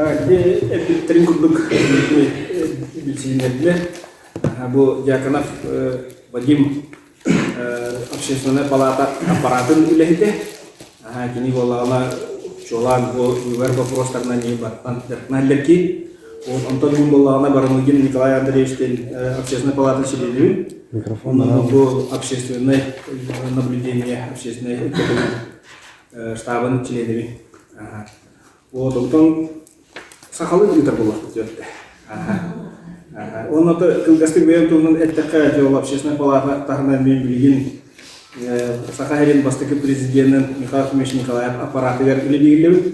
Так, эппиттэрин курдук билсиһиннэрдилэр. Бу Дьяконов Вадим общественная палата аппаратын үлэһитэ. Кини буоллаҕына чуолаан бу быыбар боппуруостарынан баттан дьарыктаналлар ки. Онтон мин буоллаҕына Барамыгин Николай Андреевич диэн общественная палата чилиэнибин. Онон бу общественное наблюдение, общественное штабын чилиэнибин. Вот, онтон сахалыы ыытар буоллахпыт дьэ. Уонна кылгастык бэйэм туһунан эттэххэ, дьэ ол общественная палата таһынан мин билигин Саха сирин бастакы президенин Михаил Ефимович Николаев аппаратыгар үлэлииллэбит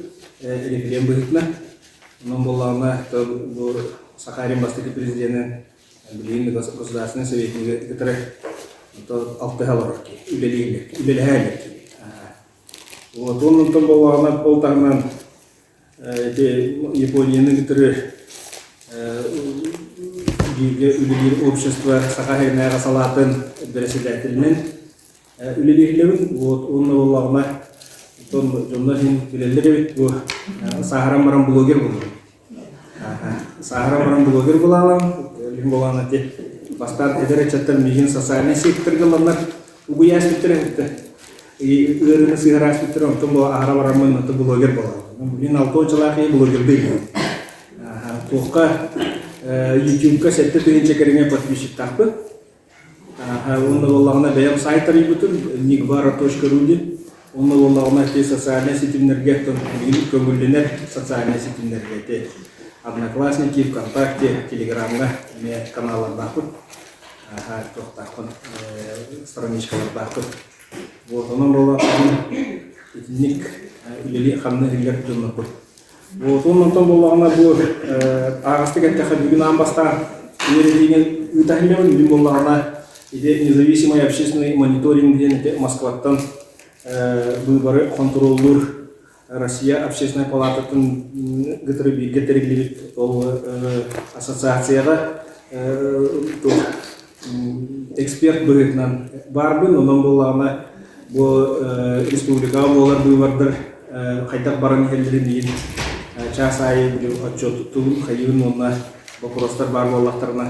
референт быһыытынан. Онон буоллаҕына, бу Саха сирин бастакы президенин билигин государственный советниги кытары алтыһа олорор киһи, үлэлииллэр, үлэлэһэ киһи. Вот, онтон буоллаҕына, ол таһынан ити Японияны кытары бииргэ үлэлиир общество Саха сиринээҕи салаатын бэрэссэдээтэлинэн үлэлииллэбин. Вот, уонна буоллаҕына, оттон дьоннор иһин билэллэр эбит бу сааһыран баран блогер буоллум. Сааһыран баран блогер буолаалам. Билим буолаан ити бастаан эдэр ыччаттар миигин социальнай секторга ыланнар угуйа ааспыттара эбит ыарыыны сыһара ааспыттара, онтон бу аһара бараммын аты блогер буолаалам. Мин алта уончалаах киһи блогердыйбын. Туохха Ютубка 7000 кэриҥэ подписчиктаахпын. Уонна буоллаҕына бэйэм сайт арыйбытым nigvara.ru диэн. Онно буоллаҕына ити социальнай ситимнэргэ билигин көҥүллэнэр социальнай ситимнэргэ ити Одноклассники, ВКонтакте, Телеграмҥа эмиэ каналлардаахпын. Туохтаахпын, страничкалардаахпын. Вот онон буоллаҕына итинник үлэлии хамныы иһиллэр дьоннорбут. Вот онтон буоллаҕына бу ааҕастык эттэххэ бүгүн аан бастаан үөрэтиини ыыта иһиллэбин. Бүгүн буоллаҕына ити независимый общественный мониторинг диэн ити Москваттан быыбары хонтуруоллуур Россия общественной палататын кытары бииргэ тэриллибит ол ассоциацияҕа эксперт быһыытынан баарбын. Онон буоллаҕына бу республикаҕа буолар быыбардар хайдах баран иһэллэрин иһин чаас аайы отчуоттуубун, хайыыбын уонна боппуруостар баар буоллахтарына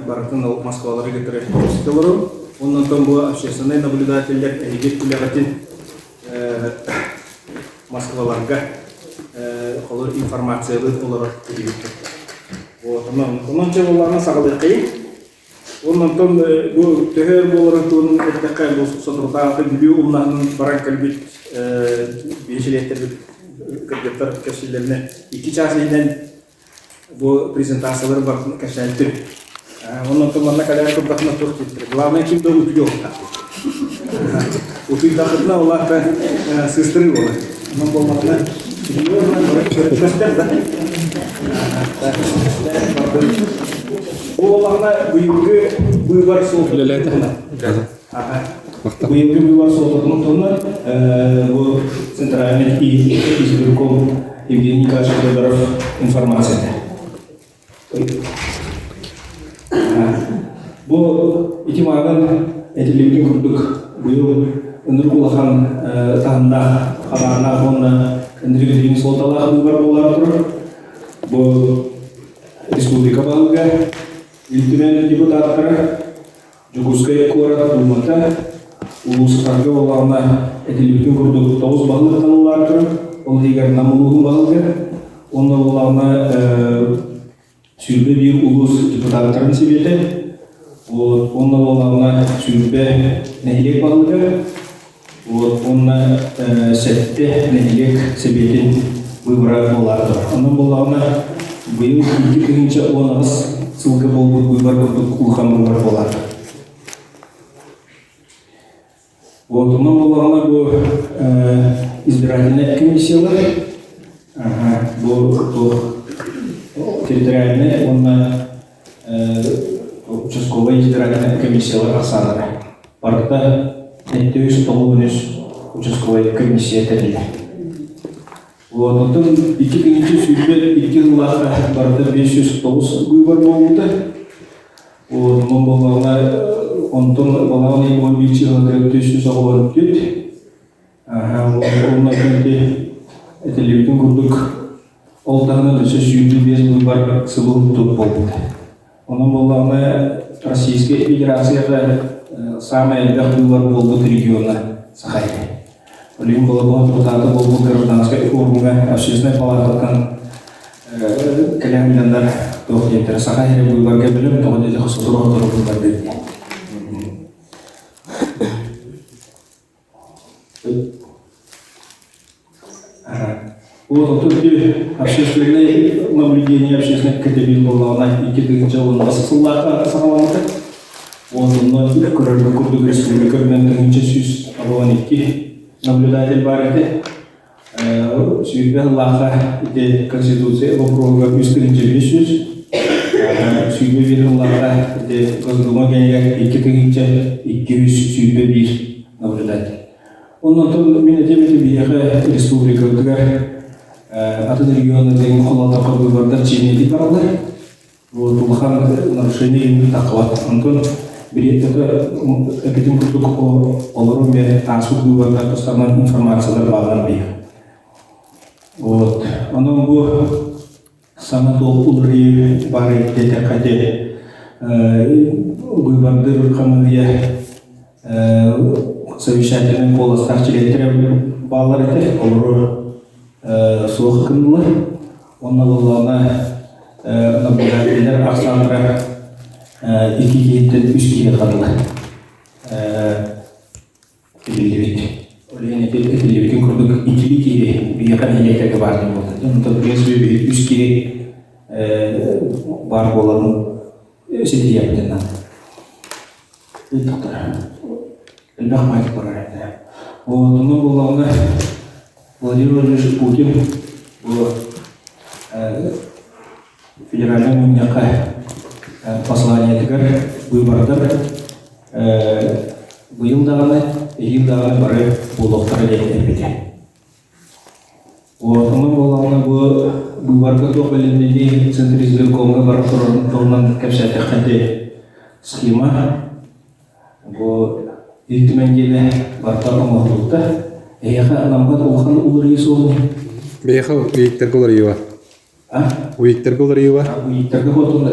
барытын ол Москвалары кытары кэпсэтэ олоробун. Оннонтон бу общественнай наблюдателлэр эһиги үлэҕитин Москваларга холор информациялыы олорор киһибит. Вот, онон, онон чэ буоллаҕына саҕалыаххайын. Онтон бу төһө өр буоларын туһунан эттэххэ, бу соторутааҕыта Бүлүү умнаһынан баран кэлбит биир чилиэттэрбит кыргыттар кэпсииллэринэ 2 чаас иһинэн бу презентациялары барытын кэпсээбитим. Онтон манна кэлэн турдахына туох диэбиттэрэ. Главное, ким да утуйуохтаах. Утуйдахытына ол аата сыыстарыы буолар. Онон буоллаҕына, көрөттөстөр да. Бу буоллаҕына быйылгы быыбар суолтатын Быйылгы быыбар суолтатын туһунан бу центральный избирком Евгений Николаевич Федоров информацията. Бу ити маанан этиллибитин курдук быйыл ынырык улахан таһымнаах хабааннаах уонна ынырык дириҥ суолталаах быыбар буолан турар. Бу республика баһылыга, Ил Түмэн депутаттара, Дьокуускай куорат Дуумата улуустарга буоллаҕына этиллибитин курдук 9 баһылык талыллааттара, ол иһигэр Нам улууһун баһылыга, уонна буоллаҕына 21 улуус депутаттарын сэбиэтэ, уонна буоллаҕына 20 нэһилиэк баһылыга, уонна сэттэ нэһилиэк сэбиэтин быыбара буолаары турар. Онон буоллаҕына быйыл 2018 сылга буолбут быыбар курдук улахан быыбар буолаары. Вот, онон буоллаҕына бу избирательная комиссиялар бу территориальнай уонна участковай избирательнай комиссиялар ахсааннара барыта 793 участковай комиссия тэриллэр. Вот, оттон 2022 сыллаахха барыта 509 быыбар буолбута. Вот, онон буоллаҕына, онтон балаҕан ыйын 11 чыһылатыгар 394. Онно этиллибитин курдук. Ол таһынан өссө 25 быыбар сылын тут буолбута. Онон буоллаҕына Российскай Федерацияҕа саамай элбэх быыбар буолбут региона Саха сирэ. Ол иһин Голобуһа депутата буолбут гражданскай форумҥа общественнай палаататтан кэлэн дьоннор туох диэттэрэ Саха сирэ быыбарга бэлэм тоҕо диэтэх сотору-сотору быыбардыыр диэн. Вот тут общественное наблюдение общественных кэтэбил буоллаҕына 2010 сыллаахха саҕаламмыта. Онно көрөргө курдук республика үрдүнэн 1182 наблюдатель баар этэ. 20 сыллаахха ити Конституция боппуруоһугар 3500, 21 сыллаахха ити Госдума кэннигэр 2221 наблюдатель. Оннотон мин этим ити биһиэхэ республикабытыгар атын регионнарга холоотоххо выбордар чиэһинэйдик бараллар. Вот улахан нарушение именно таххыбат. Онтон билиэттэтэ эпитин курдук олору эмиэ ааспыт быыбардар тустарынан информациялар бааллар биһиэхэ. Вот. Онон бу саҥа туох уларыйыы баар диэтэххэ ити быыбардыыр хамыыһыйа совещательнай куоластаах чилиэттэрэ бааллар этэ. Олору суох гыннылар. Онно буоллаҕына наблюдателлэр ахсааннара икки киһиттэн үс киһи хаалла этиллибит. Ол иһин этиллибитин курдук иккилии киһи биһиэхэ нэһилиэктэргэ баар диэн буолла. Онтон в принципе үс киһи баар буоларын ситиһиэхпитин наада. Элбэх майк барар этэ. Онно буоллаҕына Владимир Владимирович Путин бу федеральнай мунньахха посланиетыгар быыбардар быйыл даҕаны, эһиил даҕаны бары буолуохтара диэн эппитэ. Онон буоллаҕына бу быыбарга туох бэлэмнэнии Центр избиркомҥа бара турарын туһунан кэпсээтэххэ ити схема бу Ил Түмэн диэнэ барыта оҥоһуллубута. Эһиэхэ анаммат улахан уларыйыы суох ини? Биһиэхэ уйуктарга уларыйыы бар. Уйуктарга уларыйыы бар. Уйуктарга хотун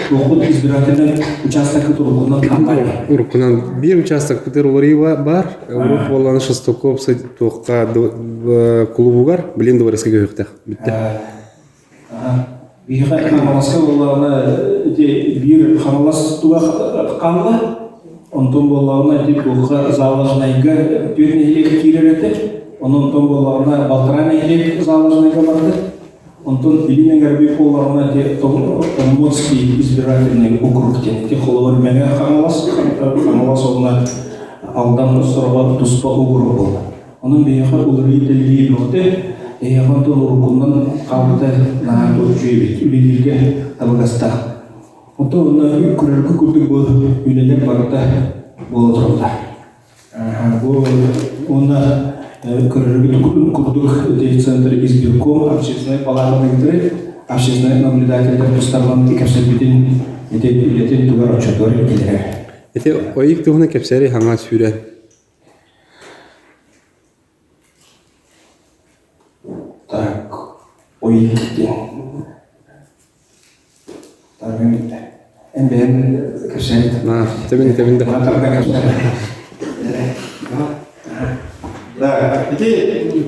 туохпут избирательнай участокка туруккунан хампаай. Уруккунан биир участокпытыгар уларыйыы бар. Урут буоллаҕына Шестаков туохха клубугар, блин дворецкай көһүөхтээх. Бүттэ. Биһиэхэ Хаҥаласка буоллаҕына ити биир Хаҥалас туга хаалла. Онтон буоллаҕына ити туохха Заложнайга түөрт нэһилиэк киирэр этэ. Онон онтон буоллаҕына балтараа нэһилиэк Заложнайга барда. Онтон Илин эҥэрбит буоллаҕына ити Томмотский избирательный округ диэн ити холобур Мэҥэ Хаҥалас, Хаҥалас уонна Алдан сороҕо туспа округ буолла. Онон биһиэхэ уларыйыы-тэлэрийии бөҕөтө, эһиэхэ онтон уруккунан хаалбыта наһаа үчүгэй эбит, үлэлииргэ табыгастаах. Оттон онно көрөргө курдук бу үлэлэр барыта буола тураллар. Бу уонна көрөргүт курдук ити центр избирком общественной палатаны кытары общественный наблюдателлэр тустарынан кэпсэппитин ити үлэтин тугар отчетугар киллэрэр. Ити ойук туһунан кэпсээри хаҥа сүүрэн Так, ойук диэн. Эн бэйэҥ кэпсээбит. Тэбин тэбин да. Да, ити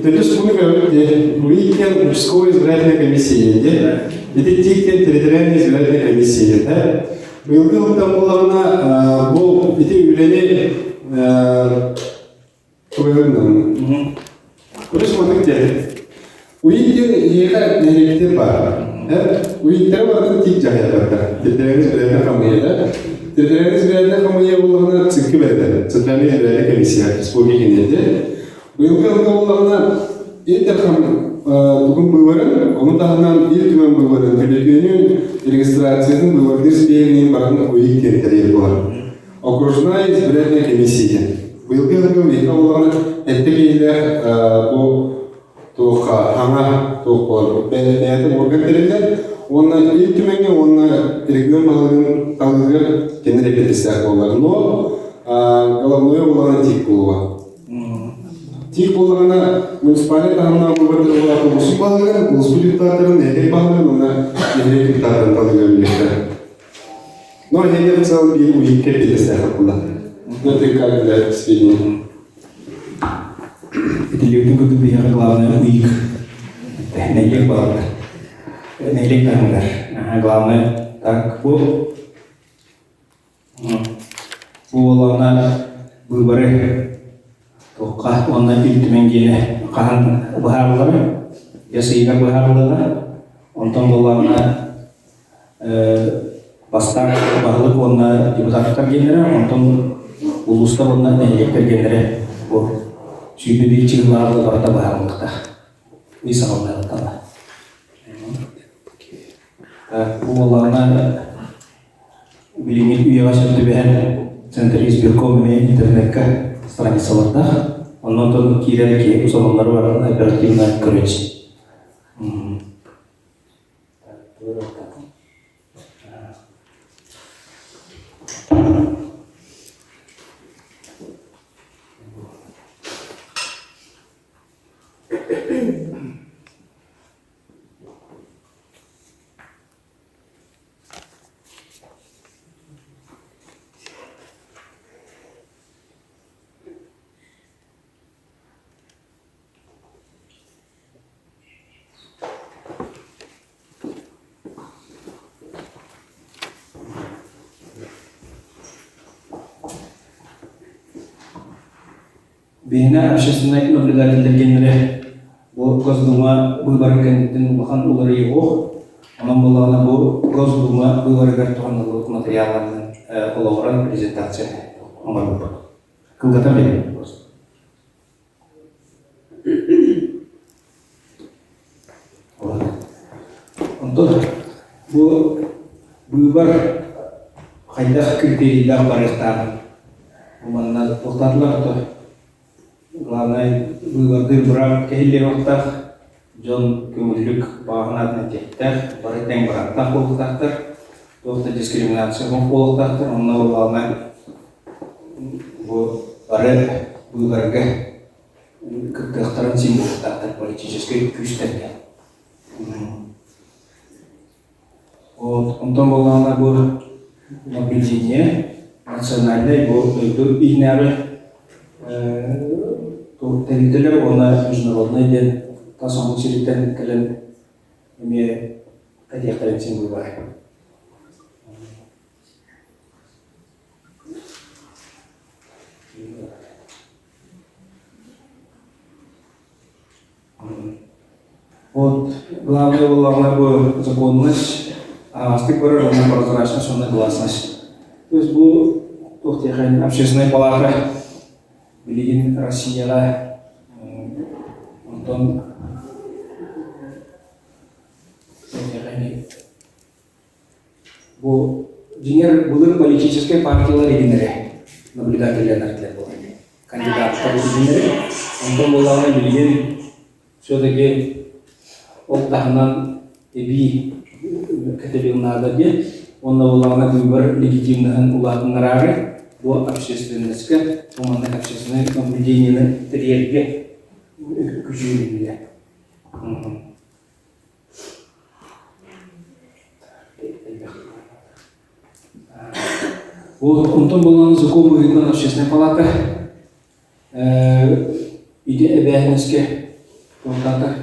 төрүс куну көрөбүт диye Уикенд участковой избирательной комиссия диye. Ити тиктен территориальной избирательной комиссия да. Быйылгы ылтан буоллаҕына бу ити үлэни тугуйуннан Курус маннык диэн. Уйиттер иһиэхэ нэһилиэктэр баар. Уйиттары барытын тиик дьаһайбаттар. Территориальный избирательная хамыйа Территориальный избирательная хамыйа буоллаҕына ЦИК бэрдэ. Центральная избирательная комиссия республика киниэтэ. Быйылгы ылга буоллаҕына Ил Дархан тугун быыбарын, ону таһынан Ил Түмэн быыбарын, төлөпүөнүн регистрациятын быыбардыыр сибиэһинин барытын уйик диэн тэрийэр буолар. Окружная избирательная комиссия. Быйылгы ылга биһиги буоллаҕына эттэ киһилээх бу туохха хаҥа туох буолар бэйэтин орган тэриллэр уонна Ил Түмэҥҥэ уонна регион баһылыгын талыытыгар кинилэр эппиэттэстээх буоллар. Но головное буоллаҕына тиик буолуо. ТИК буоллаҕына муниципальнай таһымнаах быыбардар буолаат улуус баһылыгын, улууспут депутаттарын, нэһилиэк баһылыгын уонна нэһилиэк депутаттарын талыыга үлэлиэхтэрэ. Но эһиги в целом биир уйукка эппиэттэстээх буолла. Ну, это как для сведения. Итилиэтин курдук биһиэхэ главное уйук. Нэһилиэк баһылыгар. Нэһилиэк таһымыгар. Главное так бу Бу буоллаҕына быыбары туохха уонна Ил Түмэн диэнэ хаһан быһаарыллара, бэс ыйыгар быһаарыллара. Онтон буоллаҕына бастаан баһылык уонна депутаттар диэннэрэ, онтон улуустар уонна нэһилиэктэр диэннэрэ бу 21 чыһылааҕы барыта быһаарыллыахтаах. Ый саҕаланыаҕыттан. Бу буоллаҕына Билиҥҥи үйэҕэ сөп түбэһэн Центр избирком эмиэ интернеккэ страницалардаах. Онно онтон киирэн киһи сонуннары барытын оперативно көрөччү. Биһиэнэ общественнай наблюдателлэр диэннэрэ бу Госдума быыбарын кэнниттэн улахан уларыйыы суох. Онон буоллаҕына бу Госдума быыбарыгар туһаныллыбыт материалларынан олоҕуран презентация оҥорбуппут. Кылгатан биэрэбин просто. Онтон бу быыбар хайдах критерийдээх барыахтааҕын бу манна туохтаатылар то главное быыбардыыр быраап кэһиллиэхтээх дьон көҥүллүк баҕа санаатын этиэхтээх бары тэҥ бырааптаах буолуохтаахтар туох да дискриминация суох буолуохтаахтар онно главное бу бары быыбарга кыттыахтарын син буолуохтаахтар политическай күүстэргэ. Вот, онтон буоллаҕына бу наблюдение национальнай бу дойду иһинээҕи тэрилтэлэр уонна международнай диэн тас омук сириттэн кэлэн эмиэ кэтиэхтэрин син быыбар. Вот главное буоллаҕына бу законность, аһаҕастык барар уонна прозрачность уонна гласность. То есть бу туох диэххин общественная палата билигин Россияҕа онтон Бу дьиҥэр былыр политическай партиялар игиннэрэ наблюдателлэр буолар кандидаттар игиннэрэ. Онтон буоллаҕына билигин все-таки ол таһынан эбии кэтэбил наада диэн уонна буоллаҕына быыбар легитимноһын улаатыннараары бу общественноска бу маннык общественнай наблюдениены тэрийэргэ күчүрүллэ. Вот, онтон буолан закон быһыытынан общественная палата ити эбээһинэскэ туохтаата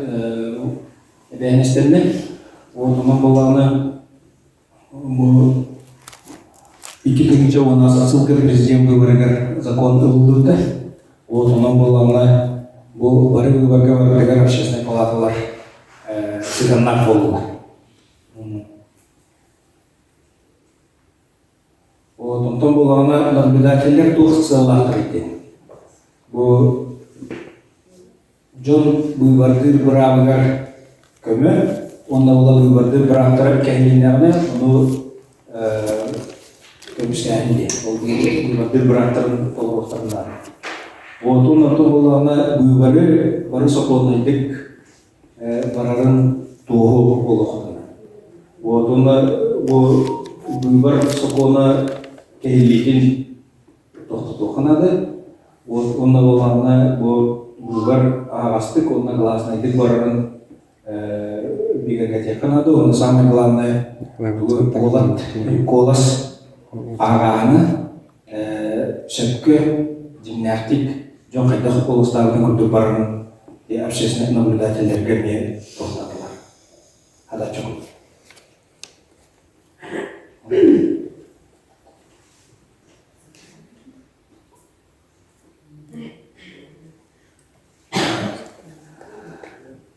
эбээһинэстэннэ. Вот, онон буоллаҕына бу 2010 сылга президент быыбарыгар закон ылыллыбыта. Вот онон буоллаҕына бу бары быыбарга барытыгар общественнай палаталар сыһыаннаах буоллулар. Вот онтон буоллаҕына наблюдателлэр туох сыаллаахтар диэн. Бу Дьон быыбардыыр быраабыгар көмө уонна була быыбардыыр бырааптара кэһилиннэҕинэ, ону көмүскээһин диэн. Ол быыбардыыр бырааптарын толоруохтарын наада. Уотун орто буоллаҕына быыбары бары сокуоннайдык барарын туоһу буолуохтана. Уотуна бу быыбар сокуона кэһиллиитин тохтотуохха наада. Уонна буоллаҕына бу быыбар аһаҕастык уонна гласнайдык барарын бигэргэтиэххэ наада. Уонна самое главное, куолат, куолас ааҕааһына сөпкө, дьиҥнээхтик дьон хайдах куоластаабытын курдук барарын общественных наблюдателлэргэ эмиэ туохтаатылар. Хадаччы курдук.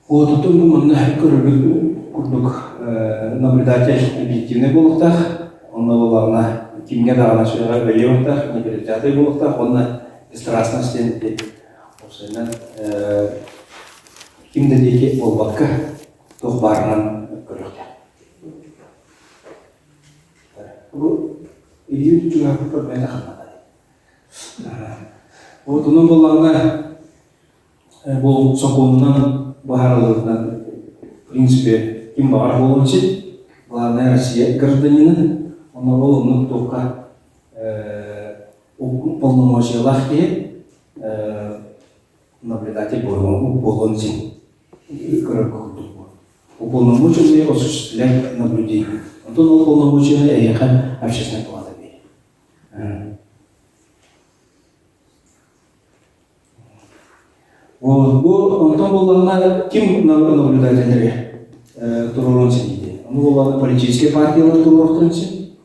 Уотутун бу манна көрөргүт курдук наблюдатель объективный буолуохтаах, онно буоллаҕына кимҥэ даҕаны сүрэҕэ бэлиэ непредвзятый буолуохтаах уонна бесстрастность диэн уопсайынан ким да диэки буолбакка туох баарынан көрүөхтээх. Бу илиим чугаһаппыппар бэйэтэ хамнатар. Вот онон буоллаҕына бу сокуонунан быһаарыллыбытынан в принципе ким баҕар буолуон син главное Россия гражданина онно ол оннук туохха полномочиялаах киһи наблюдатель буолуон син көрөр курдук уполномоченный осуществлять наблюдение онтон ол полномочияны эйиэхэ общественная палата биэрэр. Вот, бу онтон буоллаҕына ким наблюдателлэри туруоруон син Ону буоллаҕына политическай партиялар туруохтарын син,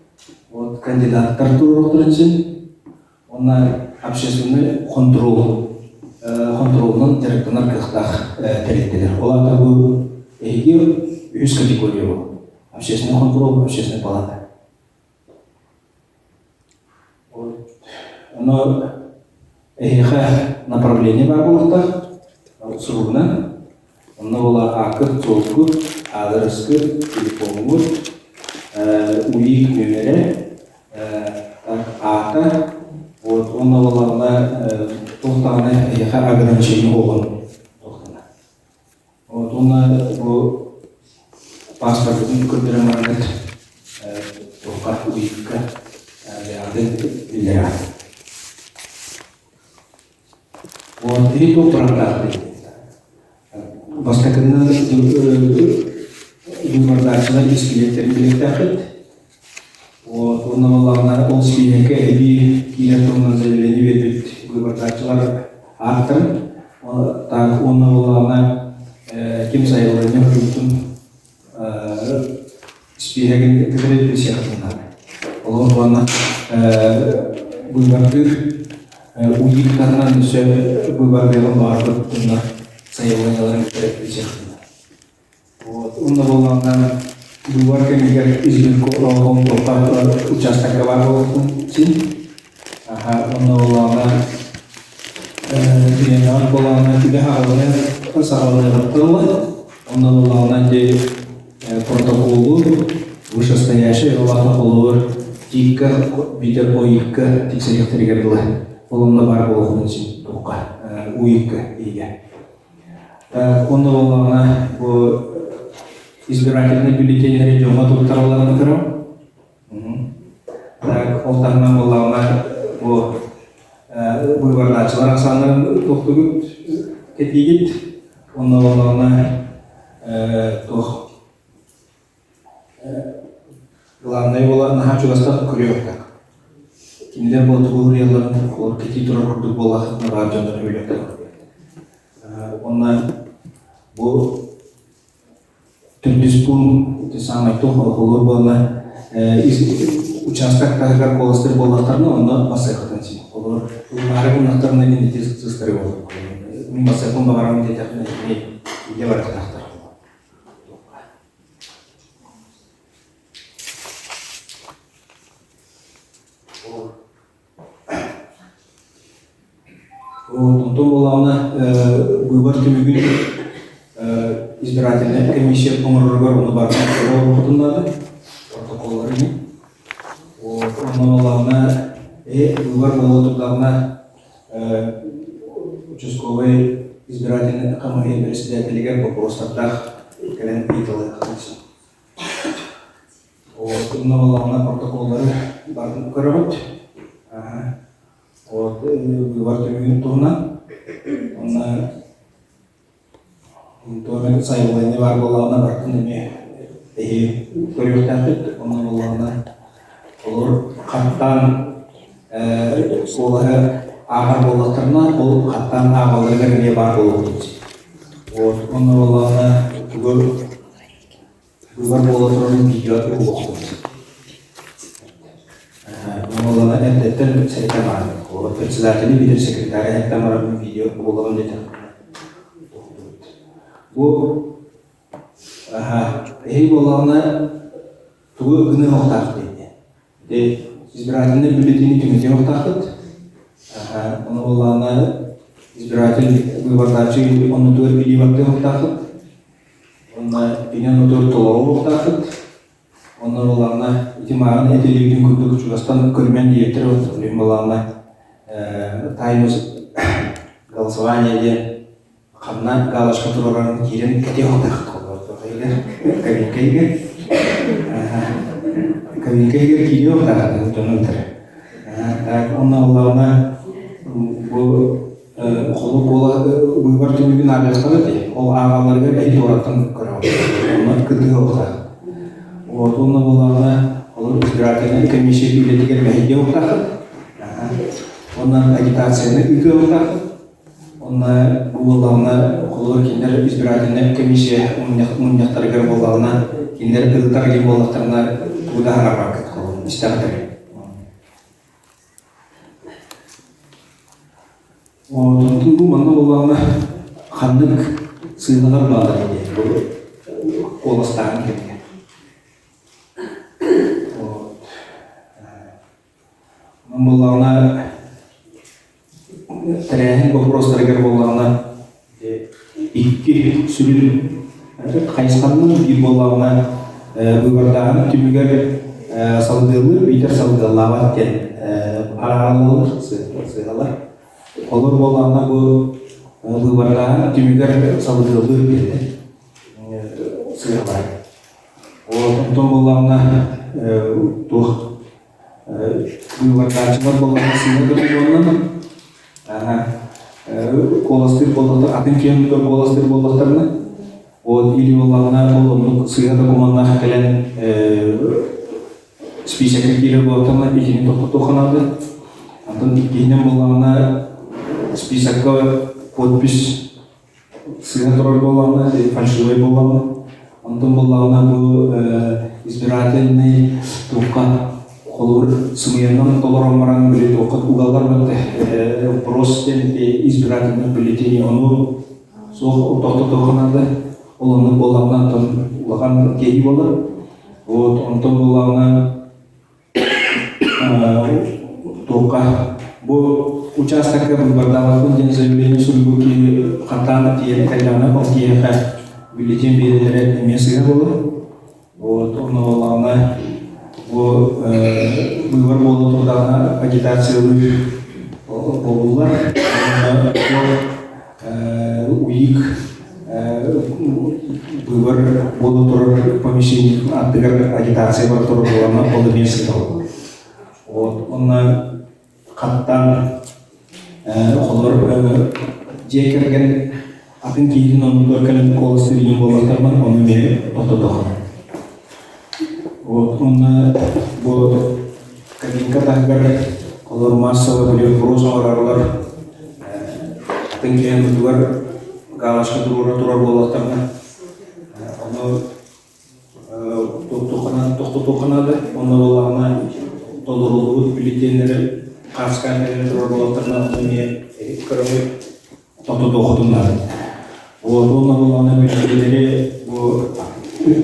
вот, кандидаттар туруохтарын син, уонна общественный хонтуруол хонтуруолунан дьарыктанар кыахтаах тэрилтэлэр. Ол аата бу эһиги үһүс категория бу. Общественный хонтуруол, общественная палата. Ону эһиэхэ направление баар буолуохтаах суругунан. Онно буола ааккыт-суолгут, аадырыскыт, телефоҥҥут, УИК нүөмэрэ, аата, вот уонна буоллаҕына туох даҕаны эһиэхэ ограничение уоҕун туохтана. Вот уонна бу паспоргытын көрдөрөн бараҥҥыт туохха УИК-ка бэйэҕитин биллэрэҕит. Вот ити туох бырааптаах диэн. Бастакыннан быыбардааччылар испииһэктэрин билиэхтээххит. Вот уонна буоллаҕына ол испииһэккэ эбии киирэр туһунан заявление биэрбит быыбардааччылар ааттарын так уонна буоллаҕына ким сайабылыанньа суруйбутун испииһэгин кытары билсиэххитин наада. Олор уонна быыбардыыр УИК таһынан өссө быыбардыаҕын баҕарбыт дьоннор сайабылыанньаларын кытары билсиэххитин наада. Вот. Уонна буоллаҕына быыбар кэмигэр избирком участокка баар буолуохтун син. Аха, уонна буоллаҕына бириэмэҕит буоллаҕына үлэ саҕаланыа саҕаланыаҕыттан ыла онно буоллаҕына ити протоколу вышестоящий улахан холобур ТИК-ка биитэр ОИК-ка тиксэриэхтэригэр дылы ол онно баар буолуоххун син туохха УИК-ка иһигэр. Онно буоллаҕына бу избирательный бюллетеннэри дьоҥҥо туттаралларын көрөм. Так, ол таһынан буоллаҕына бу быыбардааччылар ахсааннарын туохтугут кэтиигит онно буоллаҕына туох главное буола наһаа чугастан көрүөхтэх кинилэр буолтугу олор кэтии турар курдук буоллахтарына баар дьоннор өлүөхтэх уонна бу Төрдүс пуун ити саамай туох холуур буолла участок таһыгар куоластыыр буоллахтарына онно бассыаххытын син холуур ылымаары гыннахтарына мин ити сыстары буолар мин бассыахпын баҕарабын диэтэхпинэ итини илдьэ барыахтаахтар. Онтон буоллаҕына быыбар түмүгүн избирательнай комиссия оҥороругар ону барытын көрө олорбутун наада, протоколлары ини. Онно буоллаҕына быыбар буола турдаҕына участковай избирательнай комиссия председателигэр боппуруостардаах кэлэн ыйыталаһыахтарын сөп. Вот, онно буоллаҕына протоколлары барытын көрөҕүт. Вот, быыбар түмүгүн туһунан. Онно Туох сайабылыанньа баар буоллаҕына барытын эмиэ эһиги көрүөхтээххит. Онно буоллаҕына олор хаттаан куолаһы ааҕар буоллахтарына ол хаттаан ааҕалларыгар эмиэ баар буолуохтун сөп. Вот онно буоллаҕына тугу быыбар буола турарын видео угуохпут. Буоллаҕына эрдэттэн сэрэтэн баран, председатели биитэр секретарь эһэттэн баран видео угуллабын диэтэхпинэ Бу эһиги буоллаҕына тугу гыныахтаахпыт диэн. Ити избирательный бюллетени түҥэтиэхтаахпыт. Ону буоллаҕына избиратель быыбардааччы оннутугар илии баттыахтаахпыт. Уонна итини оннутугар толоруохтаахпыт. Онно буоллаҕына ити мааҕын этиллибитин курдук чугастан көрүмэн диэбиттэр билин буоллаҕына тайну голосование диэн ханна галочка туруоран киирэн кэтиэх кабинка иһигэр кабинка иһигэр киириэ охтаах дьону ыытар так онно буоллаҕына бу Холобур, буола быыбар түмүгүн ааҕыахтара дии. Ол ааҕалларыгар эһи туораттан көрөҕүт. Онно кыттыһыахтаах. Вот уонна буоллаҕына, олор избирательнай комиссия үлэтигэр мэһэйдиэ уохтааххыт. Онно агитацияны ыытыахтааххыт. Онно бу буоллаҕына, холобур, кинилэр избирательнай комиссия мунньахтарыгар буоллаҕына, кинилэр ырытар диэн буоллахтарына, тугу да аһарбаккыт, холобур, истэҕит Онтон бу манна буоллаҕына ханнык сыыһалар бааллар диэн бу куоластааһын кэмигэр. Онон буоллаҕына тэрээһин боппуруостарыгар буоллаҕына Икки сүрүн хайысханан биир буоллаҕына быыбардааһын түмүгэр салгыалыыр биитэр салгыаллаабат диэн араараллар сыыһалар. Олор буоллаҕына бу быыбардааһын түмүгэр салгыалыыр диэн сыыһалар. Онтон буоллаҕына туох быыбардааччылар буоллаҕына сыыһа докумуонунан куоластыыр буоллахтар атын киһи куоластыыр буоллахтарына вот или буоллаҕына ол оннук сыыһа докумуоннаах кэлэн списокка киирэр буоллахтарына итини тохтотуохха наада онтон иккиһинэн буоллаҕына списокка подпись сыыһа турар буоллаҕына, фальшивай буоллаҕына, онтон буоллаҕына бу избирательный туохха холобур сымыйанан толорон баран били туохха угаллар барда вопрос диэн избирательный бюллетени ону суох тохтотуохха наада ол оннук буоллаҕына онтон улахан кэһии буолар вот онтон буоллаҕына Туохха бу учаастакка быыбардаабаппын диэн заявление суруйбут киһи хаттаан тиийэн кэллэҕинэ ол киһиэхэ бюллетень биэрэллэрэ эмиэ сыыһа буолар. Вот онно буоллаҕына бу быыбар буола турдаҕына агитациялыыр буолуллар. Уонна УИК быыбар буола турар помещение аттыгар агитация бара турар буолана ол эмиэ сытал. Вот онно хаттаан холор дьиэ кэргэн атын киһитин оннугар кэлэн куоластыыр иһин буоллахтарына ону эмиэ тохтотуохха. Вот онно бу кабинка таһыгар олор массовый были вопрос оҥорорулар атын киһи оннугар галочка туруора турар буоллахтарына ону тохтотуохха наада онно буоллаҕына толоруллубут бюллетеннэри хааскаан турар буоллахтарына ону эмиэ көрөҥҥүт тохтотуоххутун наада. Вот уонна буоллаҕына бюллетеннэри бу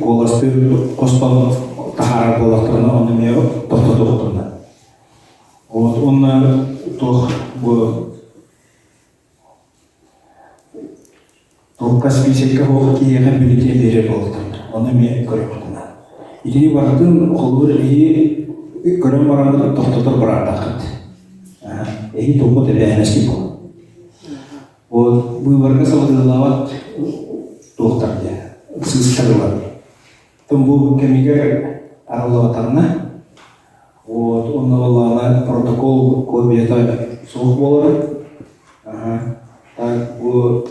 куоластыыр хостон таһаарар буоллахтарына ону эмиэ тохтотуоххутун наада. Вот уонна туох бу туохха списокка суох киһиэхэ бюллетень биэрэр буоллахтарына ону эмиэ көрүөххүтүн наада. Итини барытын холобур эһиги көрөн бараҥҥыт тохтотор бырааттааххыт. Эһиги туоххут эбээһинэскит буолар. Вот быыбарга сабыдыаллаабат туохтар диэн сыыстарылар. Тым бу кэмигэр арыллыбатаҕына, вот онно буоллаҕына протокол копията суох буолара. Аха. Так бу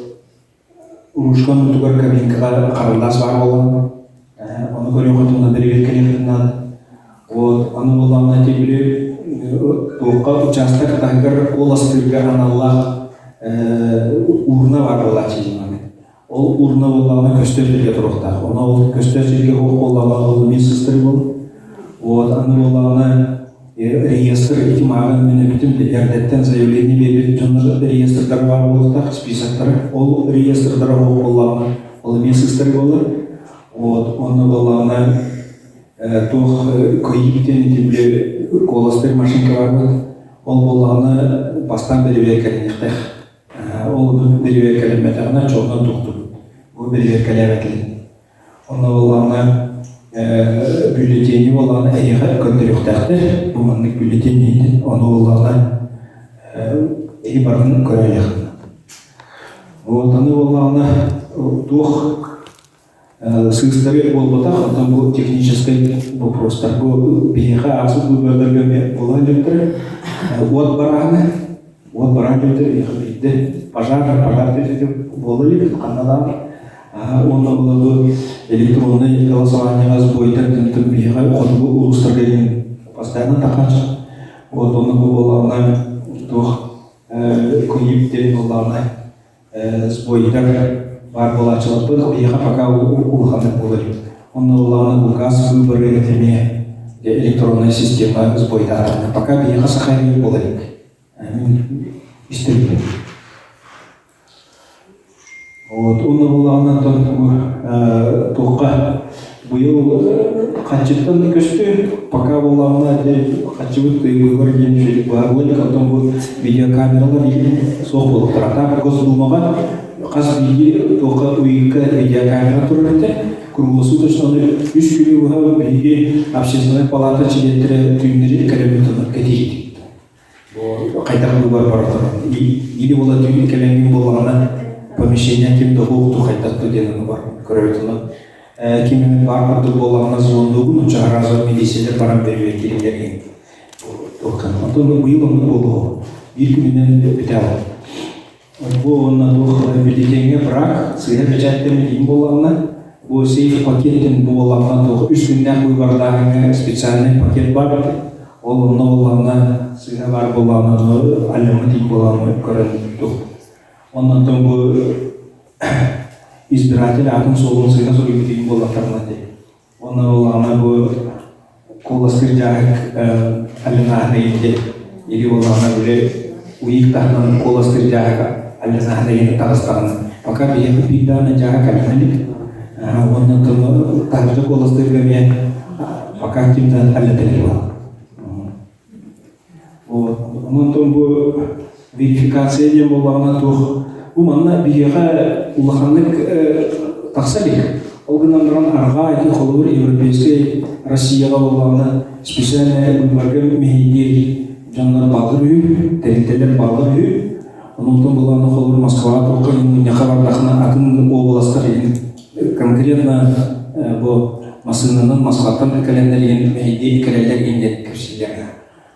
Урушка оннутугар кабинкаҕа харандаас баар буолан, ону көрүөххүтүн уонна бэрэбиэркэлиэххитин наада. Вот, аны буоллаҕына ити били туохха учаастак таһыгар куоластыырга аналлаах урна баар буолааччы дьиҥҥэ. Ол урна буоллаҕына көстөр сиргэ туруохтаах. Ону ол көстөр сиргэ суох буоллаҕына ол эмиэ сыстар буолар. Вот, аны буоллаҕына реестр ити мааҕын мин эппитим эрдэттэн заявление биэрбит дьоннор реестрдара баар буолуохтаах, списоктара. Ол реестрдара суох буоллаҕына ол эмиэ сыстар буолар. Вот, онно буоллаҕына туох кыайыы диэн ити били куоластыыр машинка барбыт. Ол буоллаҕына бастаан бэрэбиэркэлэниэхтээх. Ол бэрэбиэркэлэммэтэҕинэ чолонон тохтубут. Бу бэрэбиэркэлээбэтилэр. Онно буоллаҕына бюллетени буоллаҕына эһиэхэ көрдөрүөхтээхтэр. Бу маннык бюллетень иһин ону буоллаҕына эһи барытын көрө илиэххин. Вот аны буоллаҕына туох Сыыстары буолбатах, оттон бу техническэй вопростар. Бу биһиэхэ ааспыт быыбардарга эмиэ буола иликтэрэ. Уот барааһына, уот бараан диэбиттэр биһиэхэ биирдэ пожар, пожар диэбит буола илик, ханна даҕаны. Уонна була бу электроннай голосованиеҕа сбойдар тымтым биһиэхэ хотугу улуустарга диэн постоянно тахааччы. Вот онно бу буоллаҕына туох кыйып диэн буоллаҕына сбойдар баар буолааччыларбыт биһиэхэ пока улаханнык буолар. Онно буоллаҕына указ выборы эмиэ электронная система сбойдаатаҕына пока биһиэхэ саха эмиэ буола илик. Мин истэрбин. Вот, онно буоллаҕына онтон туохха быйыл хаччыттан көстүү, пока буоллаҕына хаччыбыт кыайыылар диэн үчүгэй баар буолан, оттон бу видеокамералар суох буолуохтара. Так Госдумаҕа хас биирдии туохха уйукка видеокамера турар этэ. Круглосуточно үс күнү быһа биһиги общественнай палата чилиэттэрэ түүннэри кэлэммит кэтиһит. Хайдах быыбар барытын или була түүн кэлэҥҥин буоллаҕына помещение ким да уһукту хайдах да диэн бар көрөбүт ким эмит баар курдук буоллаҕына звондуубун оччо разово милициялар баран бэрэбиэркэлииллэр иһин онтон быйыл оннук буолуо биир күнүнэн бүтээҕин Бу уонна туох бюллетеҥҥэ брак, сыыһа бэчээттэммит иһин буоллаҕына, бу сейф пакет бу буоллаҕына туох үс күннээх быыбардааһыҥҥа специальный пакет баар этэ. Ол онно буоллаҕына сыыһа баар буоллаҕына ону алльаммыт иһин буоллаҕына көрөн туох. Оннуттан бу избиратель аатын суолун сыыһа суруйбут иһин буоллахтарына дии. Уонна буоллаҕына бу куоластыыр дьааһык алльанааһын ыйын или буоллаҕына били уйук таһынан куоластыыр дьааһык алльанааһын ыйын таҕыстаҕына пока биһиэхэ биир даҕаны дьааһык алльана илик уонна таһырдьа куоластыырга эмиэ пока ким да алльата илик буолла. Вот. Онон бу верификация диэн буоллаҕына туох бу манна биһиэхэ улаханнык тахса илик. Ол гынан баран арҕаа ити холобур европейскай Россияҕа буоллаҕына специальная быыбарга мэһэйдиир дьоннор бааллар үһү, тэрилтэлэр бааллар үһү. Онон буоллаҕына холобур Москваҕа туохха мунньахха бардахына атын уобаластар конкретно бу массыынанан Москваттан кэлэннэр иһин мэһэйдии кэлэллэр иһин диэн кэпсииллэр.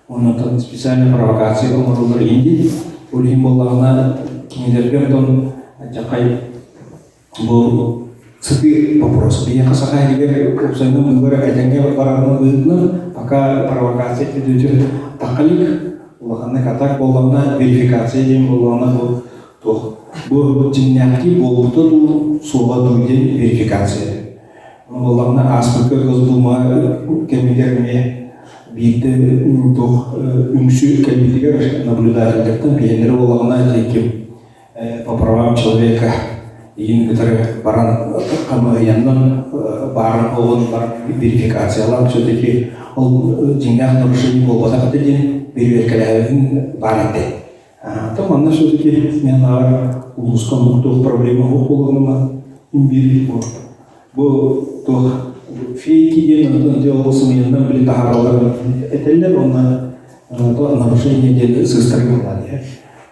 Оннуттан специальная провокация оҥороллор иһин дии. Ол иһин буоллаҕына кинилэргэ онтон дьахай бу сытыы вопрос. Биһиэхэ саха иһигэр уопсайынан быыбар этэҥҥэ барарынан быһыытынан пока провокация түдүтүн тахха илик. Улаханнык атак буоллаҕына верификация диэн буоллаҕына бу туох бу дьиҥнээхтии буолбута дуу, суоҕа дуу диэн верификация. Буоллаҕына ааспыкка Госдума кэмигэр эмиэ биирдэ туох үҥсүү кэлбитигэр наблюдателлэртэн биһиэннэрэ буоллаҕына ким по правам человека иин кытары баран хамыыһыйаннан баарын оҕун баран верификациялаан все-таки ол дьиҥнээх нарушение буолбатах этэ диэн бэрэбиэркэлээбитин баар этэ. То манна все-таки мен ааҕар улууска оннук туох проблема суох буолуоҕуна биир бу туох фейки диэн онтон ол сымыйаннан били таһаараллар этэллэр уонна нарушение диэн сыыстарыы буолла дии.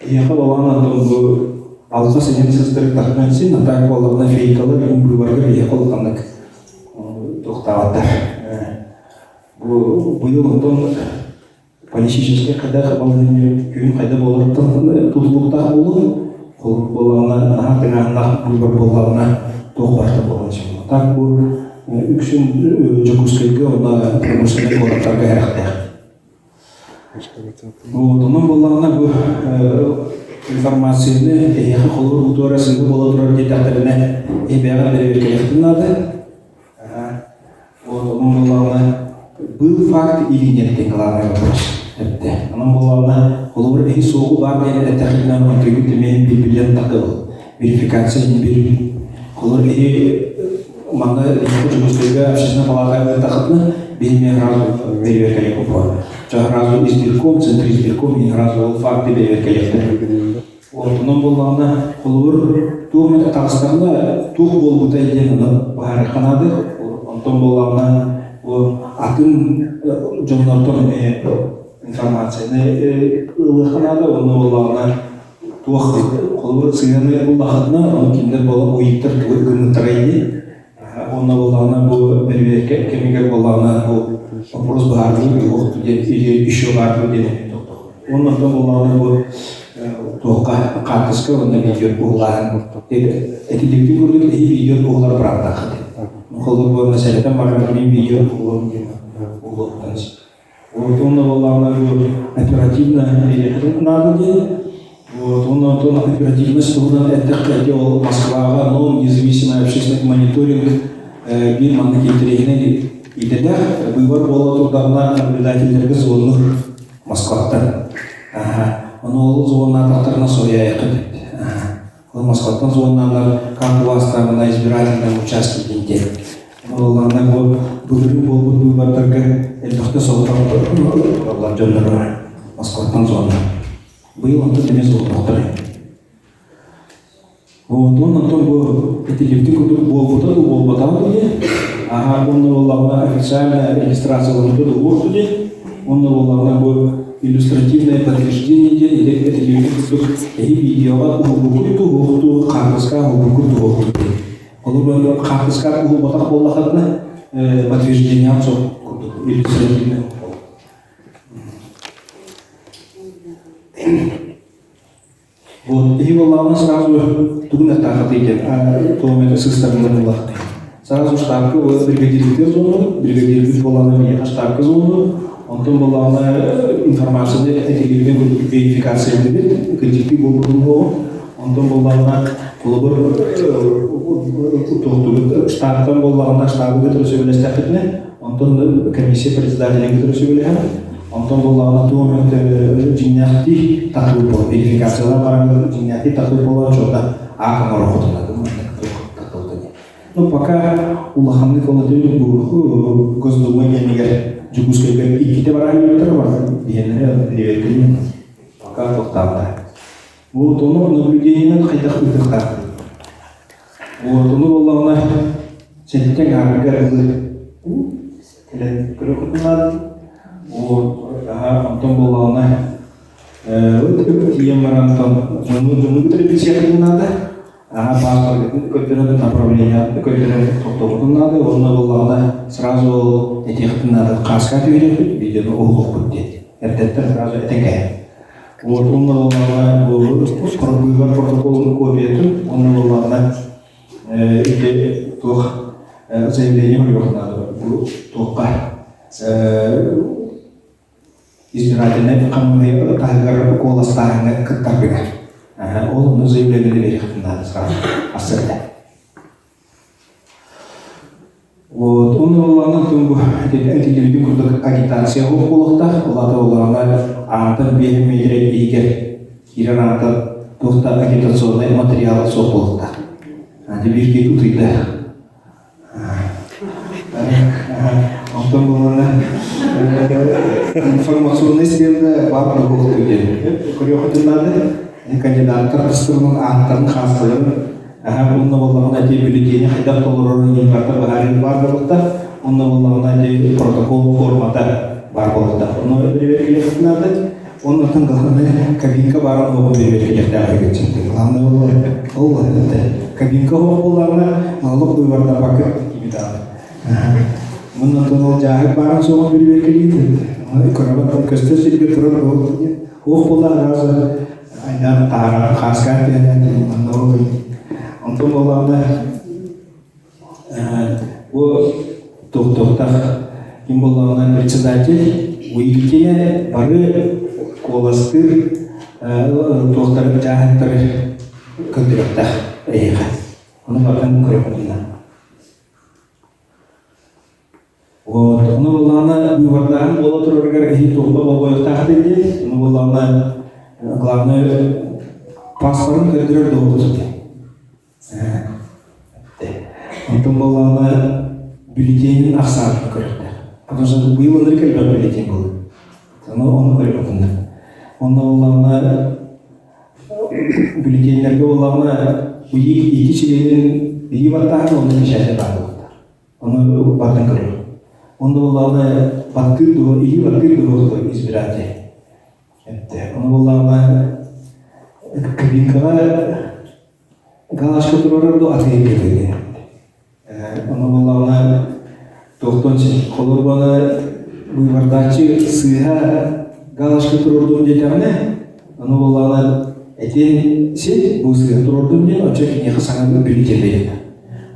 Киһиэхэ балаҕан антон бу алҕас иһин сыыстарыы таһынан син а так буоллаҕына фейкалар быыбарга биһиэхэ улаханнык туохтаабаттар. Бу быйыл онтон политическай хайдах балаһыанньа күһүн хайда буоларыттан тутулуктаах буолуо. Холобур буоллаҕына, наһаа тыҥааһыннаах быыбар буоллаҕына, туох барыта буолан сөп. Так бу үксүн Дьокуускайга уонна промышленнай куораттарга эрэхтээх. Вот, онон буоллаҕына бу информацияны эһиэхэ холобур бутуора сыыһа буола турар диэтэхтэринэ, эбээҕэ бэрэбиэркэлиэхтин наада. Вот, онон буоллаҕына был факт или нет диэн главный вопрос эттэ. Онон буоллаҕына холобур эһи суоҕу баар диэн эттэххитинэ онтуйгут эмиэ биллэн тахтыбыл. Верификация не бир. Холобур эһи манна Дьокуускайга общественная палата ыытахытына биһи сразу бэрэбиэркэлиэх боппуруос. Сразу избирком, центр избирком и сразу факты бэрэбиэркэлиэхтэр. Онтунан буоллаҕына, холобур, туох эмэ таҕыстаҕына, туох буолбута диэн ону быһаарыахха наада. Онтон буоллаҕына, бу атын дьоннортон эмиэ информацияны ылыахха наада. Онно буоллаҕына, туох холобур сыһыаны буллаххытына, ону кинилэр буола уйуттар тугу гыммыттарай дии. Уонна буоллаҕына бу бэрэбиэркэ кэмигэр буоллаҕына бу вопрос быһаарыллыы туох диэн или еще баар диэн эмиэ тохтох. Уонна онтон буоллаҕына бу туохха хаартыска уонна видео уһулааһын этиллибитин курдук эһи видео уһулар бырааптааххыт. Холобур бу мәсэлэтэн баран мин видео уһулуом диэн уһулуохтан Вот уонна буоллаҕына бу оперативно наада диэн. Вот уонна онтон оперативность туһунан эттэххэ ити ол Москваҕа но независимый общественный мониторинг биир маннык интэриэһинэй идэлээх быыбар буола турдаҕына наблюдателлэргэ звоннур Москваттан. Ону ол звоннаатахтарына соруйаайаххыт эбит. Ол Москваттан звоннааннар как у вас там на избирательном участке диэн. Буоллаҕына бу былырыын буолбут быыбардарга элбэхтэ соҕотох тураллар дьонноро Москваттан звонна. Быйыл онтон эмиэ соҕотохтор. Вот онтон бу этиллибитин курдук буолбута дуу, буолбатаҕа дуу диэн. Аха, уонна буоллаҕына официально регистрацияламмыта дуу, уох диэн. Уонна буоллаҕына бу иллюстративное подтверждение диэн этиллибитин курдук эһи видеоҕа уһулбуккут дуу, уһуктуу, хаартыскаҕа уһулбуккут дуу, уһуктуу диэн. Холобур, хаартыска уһулбатах буоллаххытына, подтверждение суох курдук иллюстративное. Вот, и буоллаҕына сразу тугун аттаахатый диэн, туом это сыстарынан ыллахтай. Сразу штабка бригадирбитигэр звоннубут, бригадирбит буоллаҕына миэхэ штабка звоннубут, онтон буоллаҕына информацияны этилибитин курдук верификация билбит, кырдьыктыы буолбутун буолуо. Онтон буоллаҕына холобур туохтугут штабтан буоллаҕына штабы кытары сөбүлэстэхпитинэ, онтон комиссия председателин кытары сөбүлэһэн, онтон буоллаҕына туох эмэ дьиҥнээхтии тахсыбыт буолар, верификациялаан баран дьиҥнээхтии тахсыбыт буолар чуолкай аах оҥороххутуна Ну, пока улаханнык ол бу Госдума диэнигэр Дьокуускайга иккитэ бараһыйбыттар бар биһиэннэрэ бэрэбиэркэлиин пока тохтообута. Вот ону наблюдениенан хайдах ыытыахтаахпытый? Вот ону буоллаҕына сэттэ аҥаарыгар ылы кэлэн көрүөххүтүн наада. Вот онтон буоллаҕына тиийэн баран дьону дьону кытары билсиэххитин наада. Аха пааспаргытын көрдөрөн направление көрдөрөн тохтообутун наада уонна буоллаҕына сразу ол этиэххитин наада хааска түһэриэхпит видеону уһулуохпут диэн. Эрдэттэн сразу этэн кэһэн. Вот уонна буоллаҕына бу быыбар протоколун копиятын уонна буоллаҕына ити туох заявление суруйуох наада бу туохха избирательнай хамыыһыйа таһыгар куоластааһыҥҥа кыттаргыта. Ол онно заявление биэриэхпин наада сразу ассырда. Вот, он буоллаҕына тум бу этиллибитин курдук агитация буолуохтаах, ол аата буоллаҕына аантан биэһин миэтэрэ иһигэр киирэр аантан туох да агитационнай материал суох буолуохтаах. Аны биир киһи утуйда. Онтон буоллаҕына информационный стенда баар буолуохтук диэн. Көрүөххүтүн наада. Кандидаттар тустарынан ааттарын, хаасталарын Аһа, онно буоллаҕына ити бюллетени хайдах толорорун иһин барыта быһаарыы баар буолуохтаах. Онно буоллаҕына ити протокол формата баар буолуохтаах. Ону бэрэбиэркэлиэххитин наада. Оннуттан главное кабинка баарын оҕо бэрэбиэркэлиэхтээх эбит. Главное ол ол кабинка оһох буоллаҕына олох быыбардаппакка киирбит Муннуттан ол дьааһык баарын суоҕун бэрэбиэркэлиит. Көрөбөт көстөр сиргэ турар ол ох буоллаҕына сразу. Айдаан таһаарар хааскаан түһэнэн манна олуй. Онтон буоллаҕына бу туохтуохтах ким буоллаҕына председатель Уилкине бары куоластыыр туохтары дьааһыктары көрдөрүөхтээх эйиэхэ. Ону барытын көрүөхпүтүн Вот. Ону буоллаҕына быыбардааһын буола турарыгар киһи туохха болҕойуохтаах диэн, ону буоллаҕына главное паспорын көрдөрөр дуоһут диэн. Онтон буоллаҕына бюллетенин ахсаанын көрүөхтээх. Потому что быйыл ынырык элбэх бюллетень буолла. Ону ону көрүөххүнэ. Онно буоллаҕына бюллетеннэргэ буоллаҕына уйик икки чилиэнин илии баттааһын уонна печатьа баар буолуохтаах. Ону барытын көрүөх. Онно буоллаҕына баттыыр дуо, илии баттыыр дуо избиратель. Эттэ. Ону буоллаҕына кабинкаҕа галочка туруорар дуо атыыр диэн. Ону буоллаҕына туохтан холобура быыбардааччы сыыһа галочка туруордум диэтэҕинэ, ону буоллаҕына этиэн син бу сыыһа туруордум диэн оччо киниэхэ саҥа бюллетень биэрэр.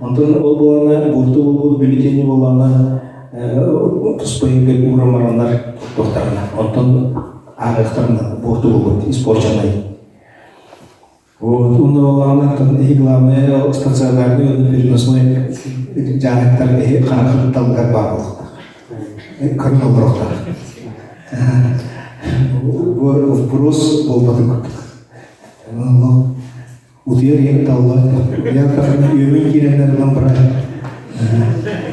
Онтон ол буоллаҕына буорту буолбут бюллетени буоллаҕына туспа иһигэр ууран бараннар туттуохтарына, онтон ааҕыахтарына буорту буолбут испорченный. Вот, уонна буоллаҕына оттон иһи главное стационарный уонна переносной дьааһыктар иһи харах далыгар баар буолуохтаах. Көрөн олоруохтаах. Бу вопрос буолбатын курдук. Утуйар иһин талла. Утуйар тахына үөмэн киирэннэр ылан баран.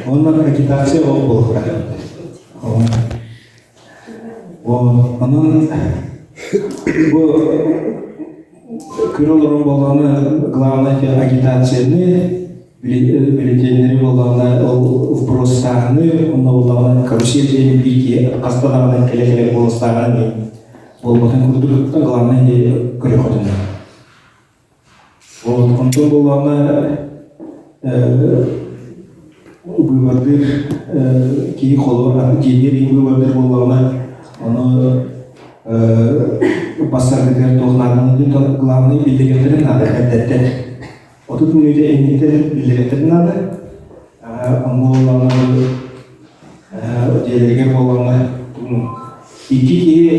Онно агитация ол буолуохтаах. Онон бу күн олорон буоллаҕына главное агитацияны бюллетеннэри буоллаҕына ол вбростааһыны онно буоллаҕына карусель диэн биир киһи хаста даҕаны кэлэ-кэлэ буолустааҕын буолбатын курдук главное көрүөххүтүн Вот, онтон буоллаҕына быыбардыыр киһи холобур дьиэтигэр иһин быыбардыыр буоллаҕына ону бассаргытыгар туох нааданы диэн главный биллэриэхтэрин наада эрдэттэн 30 мүнүүтэ инниттэн биллэриэхтэрин наада онно буоллаҕына дьиэлэригэр буоллаҕына икки киһи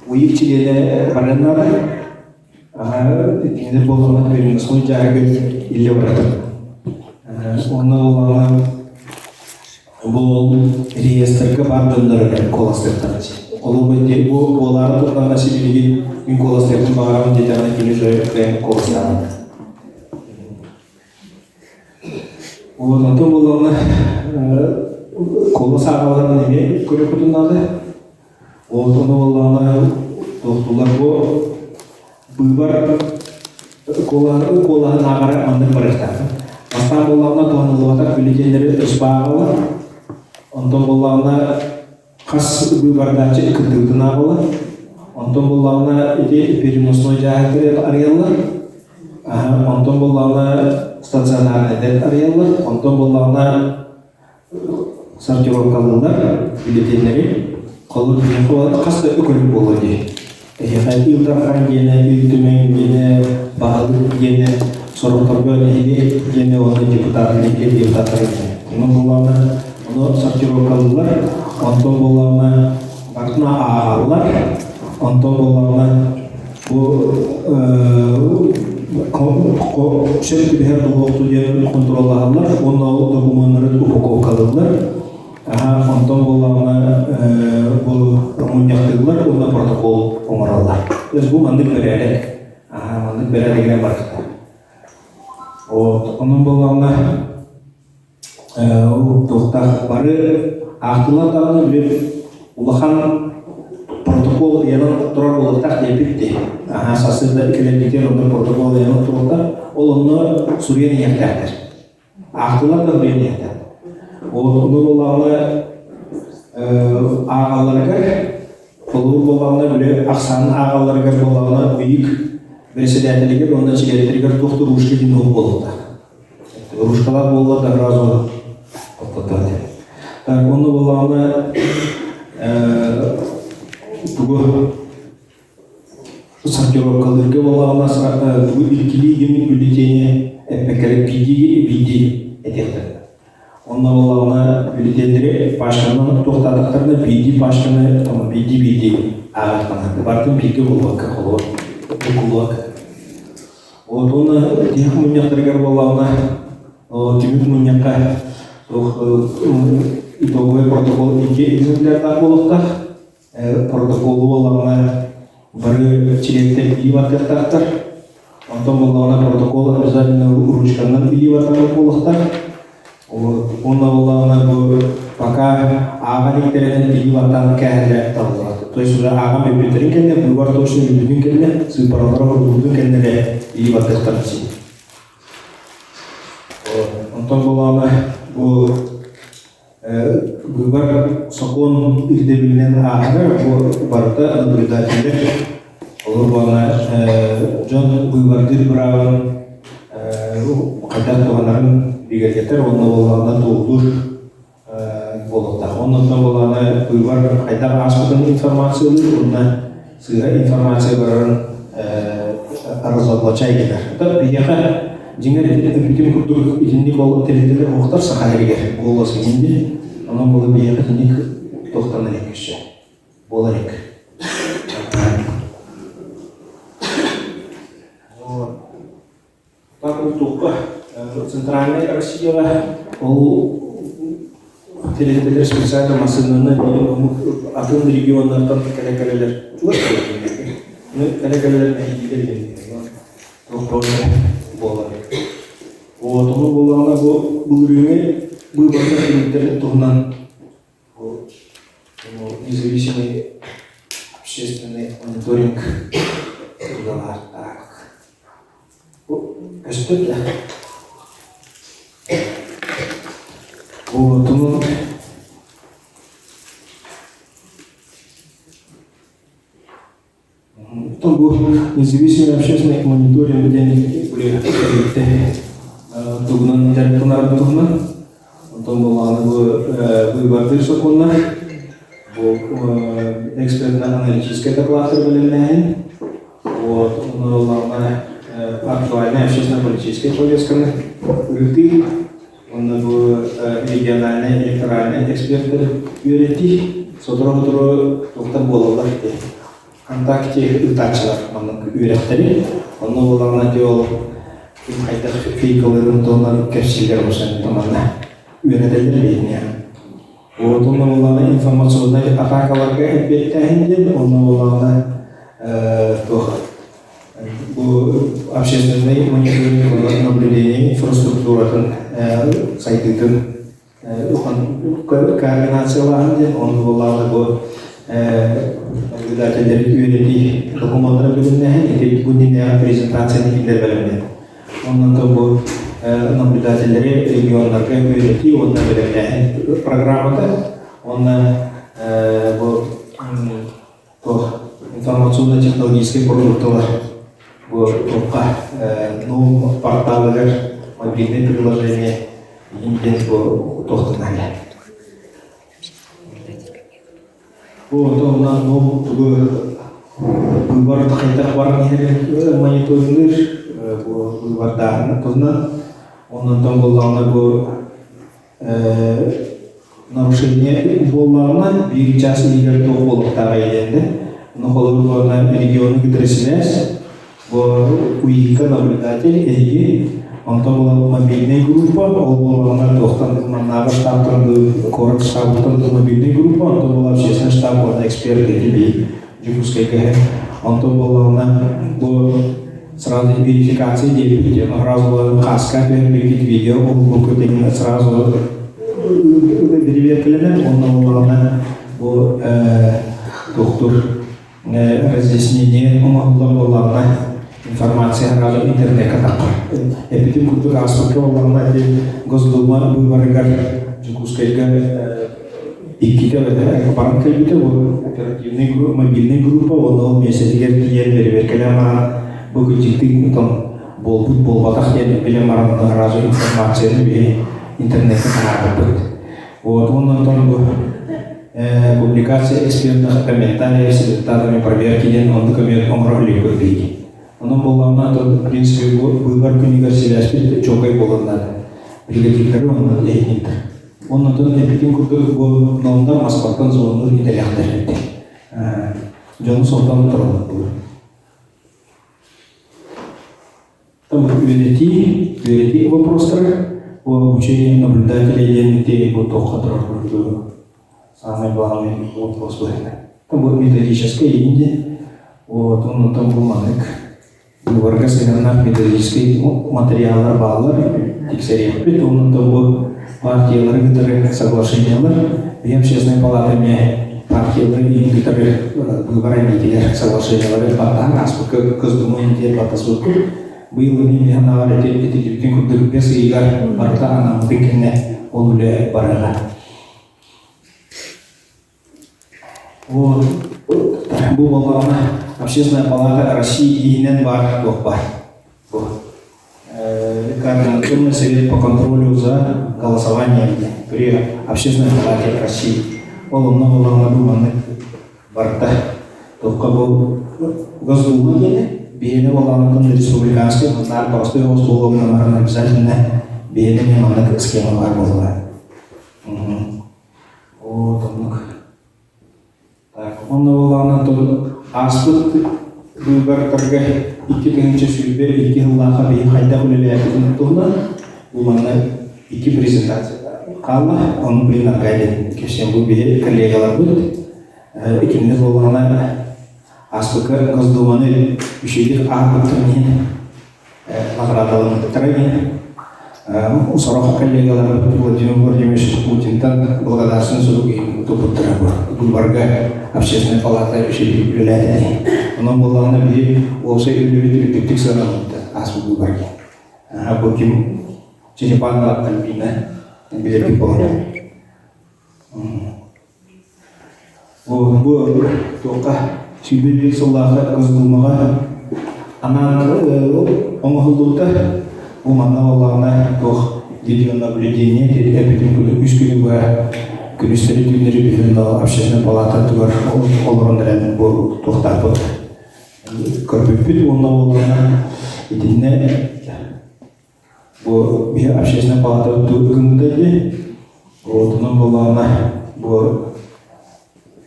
Уйук чилиэнэ барыан наада. Кинилэр буоллаҕына переносной дьааһыгы илдьэ барар. Онно буоллаҕына бу реестрга баар дьоннор куоластыахтара. Холобур, бу буолаары турдаҕына сибилигин мин куоластыахпын баҕарабын диэтэҕинэ кини уже куоластаабат. Вот онтон буоллаҕына куолас ааҕалларын эмиэ көрүөхпүтүн наада. Вот ону буоллаҕына туохтуулар бу быыбар куолаһын куолаһын ааҕара маннык барыахтаах. Бастаан буоллаҕына туһаныллыбатах бюллетеннэри туспа ааҕаллар. Онтон буоллаҕына хас быыбардааччы кыттыытын ааҕаллар. Онтон буоллаҕына ити переносной дьааһыктары арыйаллар. Онтон буоллаҕына стационарнайдар арыйаллар. Онтон буоллаҕына сортировкалыыллар бюллетеннэри. Холобур, хас да үкөрүк буолуо дии. Эһиэхэ Ил Дархан диэнэ, Ил Түмэн диэнэ, баһылык диэнэ, сорохторго нэһилиэк диэнэ уонна депутат, нэһилиэк депутаттара диэнэ. Онон буоллаҕына, ону сортировкалыыллар, онтон буоллаҕына барытын ааҕаллар, онтон буоллаҕына бу сөп түбэһэр буолуохту диэн хонтуруоллаһаллар уонна ол докумуоннары упаковкалыыллар. Онтон буоллаҕына бу мунньахтыыллар уонна протокол оҥороллор. То есть бу маннык бэрээдэк. Маннык бэрээдэгинэн барыта. Вот. Онон буоллаҕына туохтаах бары аахтылар даҕаны били улахан протокол ыйанан турар буолуохтаах диэбит дии. Аһаа сарсыарда кэлэрбитигэр онно протокол ыйанан туруохтаах. Ол онно суруйан иһиэхтээхтэр. Аахтылар да суруйан иһиэхтээхтэр. Ол ону буоллаҕына ааҕалларыгар холобур буоллаҕына били ахсаанын ааҕалларыгар буоллаҕына ыйык бэрэссэдээтэлигэр уонна чилиэттэригэр туох да ручка диэн суох буолуохтаах. Ручкалаах буолла да сразу топтотор диэн. Так, онно буоллаҕына тугу? буоллаҕына бюллетеннэри пачканан туохтаатахтарына биирдии пачканы биирдии-биирдии ааҕыахтанаат. Барытын бииргэ буолбакка холобур буккуллубакка. Вот уонна тиһэх мунньахтарыгар буоллаҕына түмүк мунньахха туох итоговый протокол икки экземплярдаах буолуохтаах. Протоколу буоллаҕына бары чилиэттэр илии баттыахтаахтар. Онтон буоллаҕына протокол обязательно ручканан илии баттанар буолуохтаах. Уонна буоллаҕына бу пока ааҕан иһиттэринэн илии баттаан кээһэллэрэ табыллыбат. То есть уже ааҕан бүппүттэрин кэннэ, быыбар точно бүппүтүн кэннэ, сыыппаралара уруллубутун кэннэ эрэ илии баттыахтарын син. Онтон буоллаҕына бу Быыбар сокуон ирдэбилинэн ааһара бу барыта наблюдателлэр олор уонна дьон быыбардыыр быраабын хайдах туһанарын бигэргэтэр уонна буоллаҕына туоһулуур буолуохтаах. Оннуттан буоллаҕына быыбар хайдах ааспытын информациялыыр уонна сыыһа информация барарын разоблачай гынар. Это биһиэхэ дьиҥэр ити курдук итинник ол тэрилтэлэр уохтар Саха сиригэр голос инди онон буола биһиэхэ итинник туохтан илик өссө буола илик. Так туохха Центральнай Россияҕа ол тэрилтэлэр специально массыынаны омук атын регионнартан кэлэ-кэлэлэр чугас кэлэ-кэлэлэр мэһийдилэр туох буолар. Вот ону буоллаҕына бу былырыыҥҥы быыбардар түмүктэрин туһунан бу независимый общественный мониторинг так Көстөр да. Уотунун бу независимый общественный мониторинг диэн тэрилтэ тугунан дьарыктанарын туһунан онтон буоллаҕына бу быыбардыыр сокуоннар бу экспертно-аналитическай докладтары бэлэмнээһин Вот, онно актуальнай общественно-политическай повестканы ыытыы, уонна бу региональнай электоральнай эксперттэр үөрэтии, сотору-сотору туохтар буолаллар ити ВКонтакте ыытааччылар маннык үөрэхтэри, онно буоллаҕына ити ол ким хайдах фейкаларын туһунан кэпсииллэр усан манна үөрэтэллэр биһиниэхэ. Вот онно буоллаҕына информационнай атаакаларга эппиэттээһин диэн, онно буоллаҕына туох бу общественный мониторинг уонна наблюдение инфраструктуратын сайдыытын координациялааһын диэн, онно буоллаҕына бу наблюдателлэри үөрэтии докумуоннарын бэлэмнээһин, ити бу иннинээҕи презентацияны кинилэр бэлэмнээн. Онон бу наблюдателлэри регионнарга үөрэтии уонна бэлэмнээһин программата уонна бу туох информационно-технологическай продукталар бу туохха ну порталыгар мобильное приложение диэн бу туохтанар. Бу онно ну тугу быыбар хайдах баран иһэрин мониторинныыр бу быыбардааһын туһунан оннонтон буоллаҕына бу нарушение буоллаҕына биир чаас иһигэр туох буолуохтааҕый диэннэ ону холобур уонна региону кытары сибээс Бу УИК наблюдатель эһиги, онтон буолан мобильнай группа, ол буоллаҕына туохтан маннааҕы штабтан куорат штабыттан мобильнай группа, онтон буолан общественный штаб уонна эксперт эти Дьокуускайга онтон буоллаҕына бу сразу верификация диэбит сразу хааска түһэрбиккит видео уһулбуккут иһин сразу бэрэбиэркэлэнэр уонна буоллаҕына бу туохтур разъяснение оҥоһуллар буоллаҕына информация сразу интернекка таххар. Эппитим курдук ааспыкка буоллаҕына ити Госдума быыбарыгар Дьокуускайга иккитэ баран кэлбитэ бу оперативный мобильный группа уонна ол миэстэтигэр тиийэн бэрэбиэркэлээн баран бу кырдьыктыы отон буолбут буолбатах диэн билэн баран сразу информацияны биһи интернекка таһаарбыппыт. Вот уонна онтон бу публикация экспертных комментариев с результатами проверки диэн оннук эмиэ оҥоро иликпит биһиги. Онон буоллаҕына, в принципе, бу быыбар күнүгэр сибээспит чуолкай буолан наада. Бригадирдары уонна лейтенанттар. Оннотон эппитин курдук бу номнор Москваттан звоннуур идэлээхтэр эбит. Дьону солтон тураллар буолар. Там үөрэтии, үөрэтии вопростары, обучение наблюдателей диэн ити бу туохха турар курдук самый главный вопрос быһыыта. Там бу методическай инди, вот оннотон бу маннык Быыбарга сыһыаннаах методическай материаллар бааллар, тиксэриэхпит. Онон бу партиялары кытары соглашениелар, биһи общественной палата эмиэ партиялары иһин кытары быыбар эмиэтигэр соглашениелары баттаһан ааспыкка Госдума интиэр баттаспыппыт. Быйыл эмиэ мин санаабар этиллибитин курдук бэс ыйыгар барыта анаммытын кэннэ ол үлэ барыаҕа. Вот. Бу буоллаҕына Общественная палата России иһинэн баар туох баар. Бу. Координационный совет по контролю за голосованием при Общественной палате России. Ол онно буоллаҕына бу маннык барда. Туохха бу Госдума диэни биһиэнэ буоллаҕына республиканский наар простой госдума баран обязательно биһиэнэ маннык схема баар буолла. Оо, оннук. Так, онно буоллаҕына тон ааспыт быыбардарга 2022 сыллаахха биһи хайдах үлэлээбитин туһунан бу манна икки презентация хаалла. Ону билин Аркадий кэпсиэм бу биһи коллегаларбыт иккиннэ буоллаҕына ааспыкка Госдуманы үчүгэйдик ааспыттарын иһин наҕараадаламмыттара диэн сорох коллегаларбыт Владимир Владимирович Путинтан благодарственный сурук туппуттара быыбарга общественная палата үчүгэй үлэлээтэ. Онон буоллаҕына биһи уопсай үлэбит үрдүктүк сыаналаммыта ааспыт быыбарга. Бу ким Черепанова Альбина билэрбит буолар. Бу туохха 21 сыллаахха Госдумаҕа анаан оҥоһуллубута. Бу манна буоллаҕына туох видеонаблюдение эппитин курдук үс күнү быһа күнүстэри түүннэри бүтүн общественной палаататыгар олорон эрэн бу туохтаахпыт көрбүппүт уонна буоллаҕына итиннэ Бу биһи общественнай палата гыммыта дии. Отунан буоллаҕына бу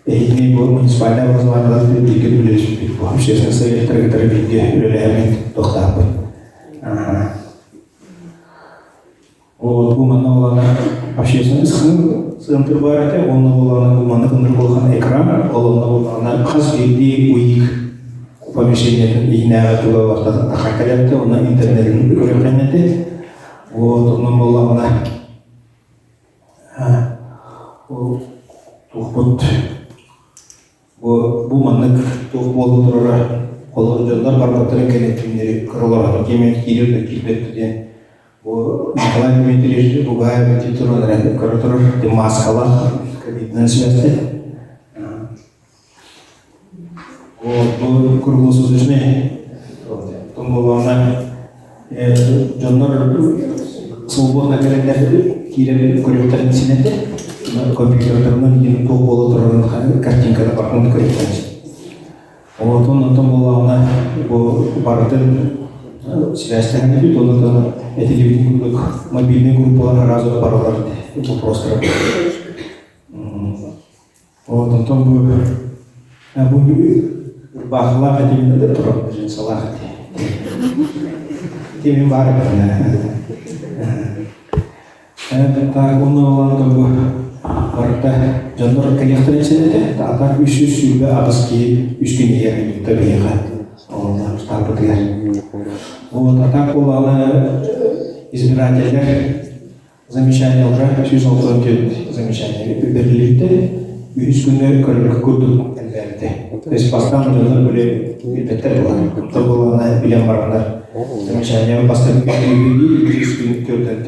эһигини бу муниципальнай образованиелар бииргэ үлэлэспиппит. Бу общественный советтары кытары бииргэ үлэлэһэммит тохтаахпыт. Вот бу манна буоллаҕына общественный центр баар этэ, онно буоллаҕына бу маннык ынырык улахан экран, ол онно буоллаҕына хас биирдии уик помещениетын иһинээҕи туга барыта тахар кэлэртэ, онно интернетин көрүөххэннэти. Вот онон буоллаҕына ол туохпут бу бу маннык туох буола турара холобур дьоннор барбыттарын кэннэ түүннэри көрө киэмэн киирэр да киирбэт диэн бу Николай Дмитриевич Бугаев ити туран эрэ көрө турар маскалаах ковидынан сибээстээн Вот, круглосуточный том буоллаҕына дьоннор свободно кэлэннэр киирэн көрүөхтэрин син этэ. Компьютердарынан иһин туох буола турарын картинканы барытын көрүөхтэрин син. Онтон онтон буоллаҕына бу барытын сибээстэһэн эбит, онон этилибитин курдук мобильный группалар сразу баралар вопростара. Вот онтон бу бу ырбаахылаах этим да турар джинсалаах эти. Тимин баар Так онно болан бу барыта дьоннор кэлиэхтэрин син этэ. Атар 328 киһи үс күн иһэр биһиэхэ. Онно штабытыгар. Вот а так буоллаҕына избирателлэр Замечаниелара 164 замечание бэриллибитэ. Үһүс күнү көрөргө курдук элбээбитэ. То есть бастаан дьоннор били билбэттэр буолан, то буолана билэн бараннар. Замечание бастакы күн үһүс күн төрдөн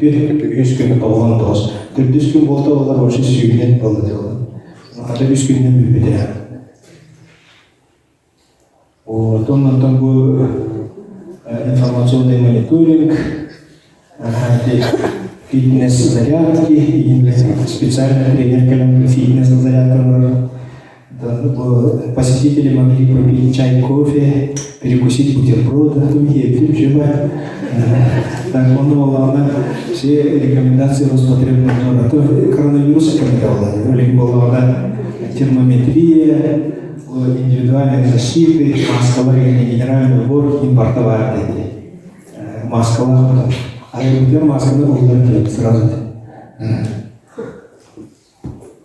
үһүс күн тоҕуон тоҕус. Төрдүс күн буолта олар вообще сүүнэн буолла дьоллар. Хата үс күнүнэн бүппүтэ. Онтон онтон бу информационный мониторинг, фитнес-зарядки, специальный тренер кэлэн фитнес-зарядка оҥорор. Посетители могли попить чай, кофе, перекусить бутербродом, Так, он буоллаҕына все рекомендации Роспотребнадзора, то коронавирус рекомендовала, Олег буоллаҕына термометрия, индивидуальной защиты, маскалар или генеральный убор импорта баар диэтилэр. Маскалаах потом. А я масканы буллар сразу.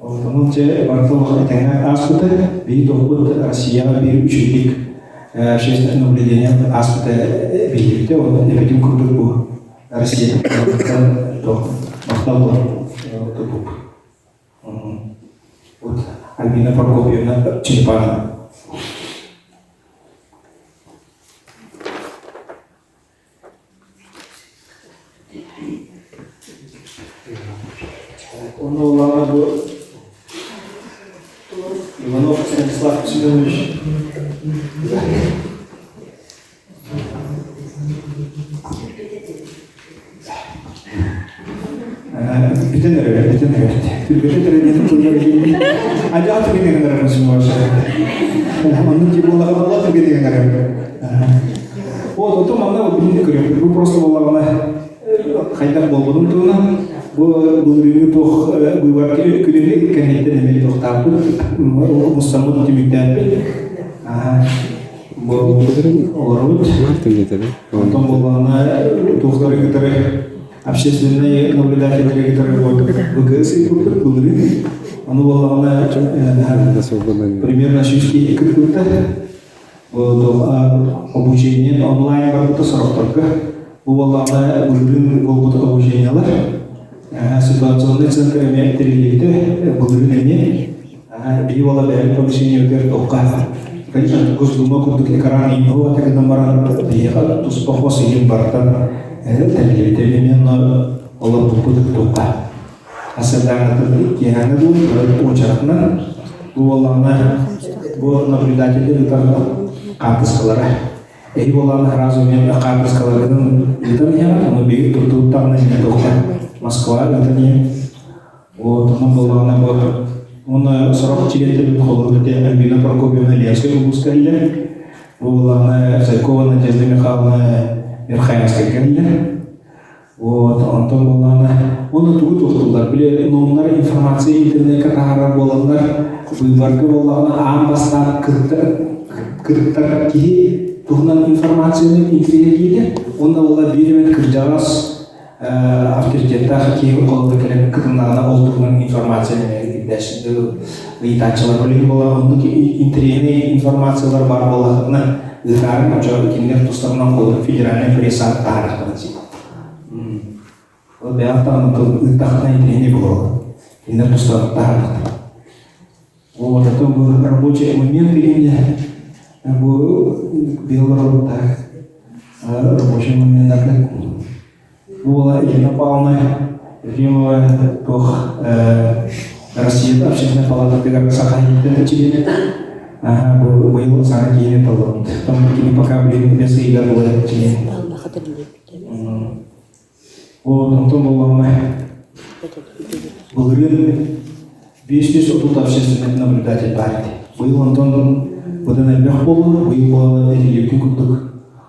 Онон дьэ барыта олох этэҥҥэ ааспыта. Биһиги толкут Россияҕа биир үчүгэйдик общественное наблюдение ааспыта биллибитэ. Онон эбэтин курдук бу Россия махтал туппуп. Вот Альбина Прокопьевна Черепанова. Онно улаҕа бу Иванов Станислав Семенович Бүтэн эрэр, бүтэн эрэр. Түргэтэ тэрэнин тыллар Ажаа түгэнэ гынарым сумуоша. Оннук дии буоллаҕына буолла түргэнэ гынарым. Вот, отон манна билинни көрүөхпүт. Бу просто буоллаҕына хайдах буолбутун туһунан бу былырыыҥҥы туох быыбар күнүнү кэнниттэн эмиэ туохтаахпыт мустаммыт түмүктээппит. Бу олоробут. Онтон буоллаҕына туохтары кытары общественнай наблюдателлэри кытары ВКС ыыппыппыт былырыын. Ону буоллаҕына примерно 100 кыттыбыта. Обучение онлайн барбыта сорохторго. Бу буоллаҕына былырыын буолбут обучениелар. Ситуационный центр эмиэ тэриллибитэ былырыын эмиэ. Биһи буола бэйэбит обучениебытыгар туохха конечно Госдума курдук экран иҥһо гынан баран биһиэхэ туспа хос иһин бартан тэриллибитэ именно олорбуппут туохха Асырдааҥҥытын киэһээҥҥи дуу уочаратынан бу буоллаҕына бу наблюдателлэр ыытар хаартыскалара эһи буоллаҕына сразу мен хаартыскаларгытын ыытан иһэҕит ону биһиги туттубуттаҕына эмиэ туохха Москваҕа ыытан иһэн Вот, онон буоллаҕына бу уонна сорох чилиэттэрбит холобур ити Альбина Прокопьевна Ленскэй улууска кэллэ. Бу буоллаҕына Зайкова Надежда Михайловна Верхоянскайга кэллэ. Вот, онтон буоллаҕына уонна тугу туохтууллар? Били номнар информация интернекка таһаарар буоланнар, быыбарга буоллаҕына аан бастаан кыттар кыттар киһи туһунан информацияны интэриэһиргиирэ. Уонна буолла биир эмит кырдьаҕас авторитеттаах киһи холобур кэлэн кытыннаҕына ол туһунан информация ыйытааччылар билигин буола оннук интэриэһинэй информациялар баар буоллахтарына ыытаарыҥ очо кинилэр тустарынан холобур федеральнай пресса таһаарыахтарын сөп. Ол бэйэҕэ даҕаны ыыттаххына интэриэһинэй буолуо. Кинилэр тустарынан таһаарыахтара. Вот это был рабочий момент или бу белорус так рабочий момент буола Елена Павловна Ефимова туох Россия общественной палататыгар саха иһиттэн чилиэнэ бу быйыл саҥа киһини таллыбыт. Там кини пока билин бэс ыйыгар буолар чилиэн. Вот, онтон буоллаҕына былырыын 530 общественный наблюдатель баар этэ. Быйыл онтон быдан элбэх буолла, быйыл буолла этиллибитин курдук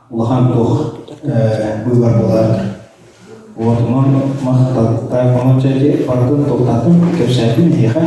улахан туох быыбар буолар. Вот, онон махтал. Так, онон чэ барытын толтаатым, кэпсээтим эһиэхэ.